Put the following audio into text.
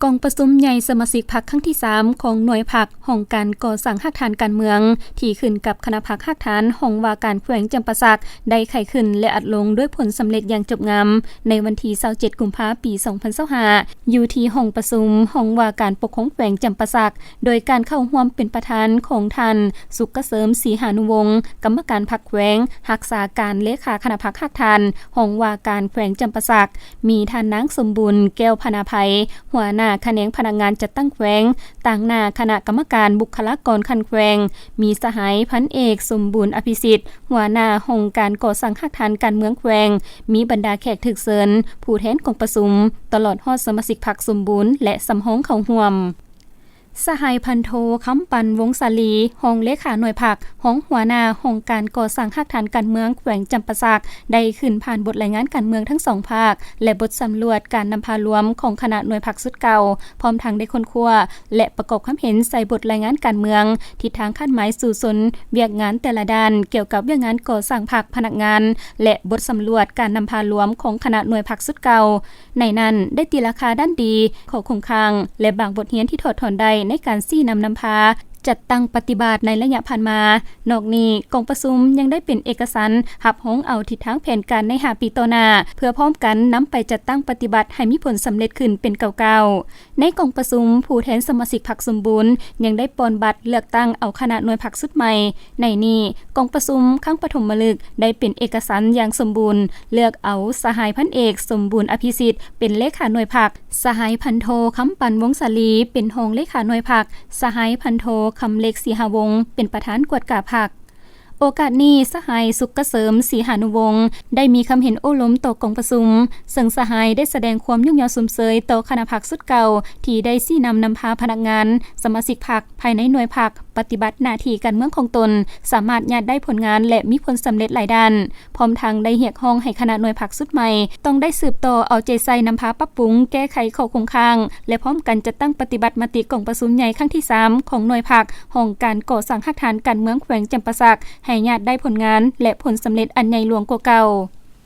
ກອງປະຊຸມໃຫຍ່ສະມາຊິກພັກຄັ້ງທີສາມຂອງໜ່ວຍພັກຫ້ອງການກໍ່ສ້າງຮາກຖານການເມືອງ ທີ່ຂຶ້ນກັບຄະນະພັກຮາກຖານຫ້ອງວ່າການແຂວງຈຳປາສັກ ໄດ້ໄຂຂຶ້ນ ແລະ ອັດລົງດ້ວຍຜົນສຳເລັດຢ່າງຈົບງາມ ໃນວັນທີຊາວເຈັດ ກຸມພາ ປີສອງພັນຊາວຫ້າ ຢູ່ທີ່ຫ້ອງປະຊຸມຫ້ອງວ່າການປົກຄອງແຂວງຈຳປາສັກ ໂດຍການເຂົ້າຮ່ວມເປັນປະທານຂອງທ່ານ ສຸກກະເສີມ ສີຫານຸວົງ ກຳມະການພັກແຂວງ, ຮັກສາການເລຂາຄະນະພັກຮາກຖານ ຫ້ອງວ່າການແຂວງຈຳປາສັກ, ມີທ່ານນາງ ສົມບູນ ແກ້ວພະນາໄພ ຫົວໜ້າຂະແໜງພະນັກງານຈັດຕັ້ງແຂວງ, ຕາງໜ້າຄະນະກຳມະການບຸກຄະລາກອນຂັ້ນແຂວງ, ມີສະຫາຍພັນເອກ ສົມບູນ ອະພິສິດ ຫົວໜ້າຫ້ອງການກໍ່ສ້າງຮາກຖານການເມືອງແຂວງ, ມີບັນດາແຂກຖືກເຊີນ, ຜູ້ແທນກອງປະຊຸມ, ຕະຫຼອດຮອດສະມາຊິກພັກສົມບູນ ແລະ ສຳຮອງເຂົ້າຮ່ວມ. ສະຫາຍພັນໂທ ຄຳປັນ ວົງສາລີ ຮອງເລຂາໜ່ວຍພັກ, ຮອງຫົວໜ້າຫ້ອງການກໍ່ສ້າງຮາກຖານການເມືອງແຂວງຈຳປາສັກ ໄດ້ຂຶ້ນຜ່ານບົດລາຍງານການເມືອງທັງສອງພາກ ແລະ ບົດສຳຫຼວດການນຳພາລວມຂອງຄະນະໜ່ວຍພັກຊຸດເກົ່າ, ພ້ອມທັງໄດ້ຄົ້ນຄວ້າ ແລະ ປະກອບຄວາມເຫັນໃສ່ບົດລາຍງານການເມືອງ, ທິດທາງຄາດໝາຍສູ້ຊົນ, ວຽກງານແຕ່ລະດ້ານ, ກ່ຽວກັບວຽກງານກໍ່ສ້າງພັກ, ພະນັກງານ ແລະ ບົດສຳຫຼວດການນຳພາລວມຂອງຄະນະໜ່ວຍພັກຊຸດເກົ່າ. ໃນນັ້ນໄດ້ຕີລາຄາດ້ານດີ, ຂໍ້ຄົງຄ້າງ ແລະ ບາງບົດຮຽນທີ່ຖອດຖອນໄດ້ໃນການຊີ້ນຳນຳພາຈັດຕັ້ງປະຕິບັດໃນໄລຍະຜ່ານມາ. ນອກນີ້, ກອງປະຊຸມຍັງໄດ້ເປັນເອກະສັນຮັບຮອງເອົາທິດທາງແຜນການໃນຫ້າປີຕໍ່ໜ້າ, ເພື່ອພ້ອມກັນນຳໄປຈັດຕັ້ງປະຕິບັດໃຫ້ມີຜົນສຳເລັດຂຶ້ນເປັນກ້າວໆ. ໃນກອງປະຊຸມ, ຜູ້ແທນສະມາຊິກພັກສົມບູນຍັງໄດ້ປ່ອນບັດເລືອກຕັ້ງເອົາຄະນະໜ່ວຍພັກຊຸດໃໝ່. ໃນນີ້, ກອງປະຊຸມຄັ້ງປະຖົມມະລຶກໄດ້ເປັນເອກະສັນຢ່າງສົມບູນ, ເລືອກເອົາສະຫາຍພັນເອກ ສົມບູນ ອະພິສິດ ເປັນເລຂາໜ່ວຍພັກ, ສະຫາຍພັນໂທ ຄຳປັນ ວົງສາລີ ເປັນຮອງເລຂາໜ່ວຍພັກ, ສະຫາຍພັນໂທ ຄຳເລັກ ສີຫາວົງ ເປັນປະທານກວດກາພັກ. ໂອກາດນີ້, ສະຫາຍ ສຸກກະເສີມ ສີຫານຸວົງ ໄດ້ມີຄຳເຫັນໂອ້ລົມຕໍ່ກອງປະຊຸມ, ເຊິ່ງສະຫາຍໄດ້ສະແດງຄວາມຍົກຍໍຊົມເຊີຍຕໍ່ຄະນະພັກຊຸດເກົ່າ ທີ່ໄດ້ຊີ້ນຳນຳພາພະນັກງານ, ສະມາຊິກພັກ ພາຍໃນໜ່ວຍພັກ ປະຕິບັດໜ້າທີ່ການເມືອງຂອງຕົນ ສາມາດຍາດໄດ້ຜົນງານ ແລະ ມີຜົນສຳເລັດຫຼາຍດ້ານ, ພ້ອມທັງໄດ້ຮຽກຮ້ອງໃຫ້ຄະນະໜ່ວຍພັກຊຸດໃໝ່ ຕ້ອງໄດ້ສືບຕໍ່ເອົາໃຈໃສ່ນຳພາປັບປຸງແກ້ໄຂຂໍ້ຄົງຄ້າງ ແລະ ພ້ອມກັນຈັດຕັ້ງປະຕິບັດມະຕິກອງປະຊຸມໃຫຍ່ຄັ້ງທີສາມຂອງໜ່ວຍພັກ ຫ້ອງການກໍ່ສ້າງຮາກຖານການເມືອງແຂວງຈຳປາສັກ ໃຫ້ຍາດໄດ້ຜົນງານ ແລະ ຜົນສຳເລັດອັນໃຫຍ່ຫຼວງກວ່າເກົ່າ.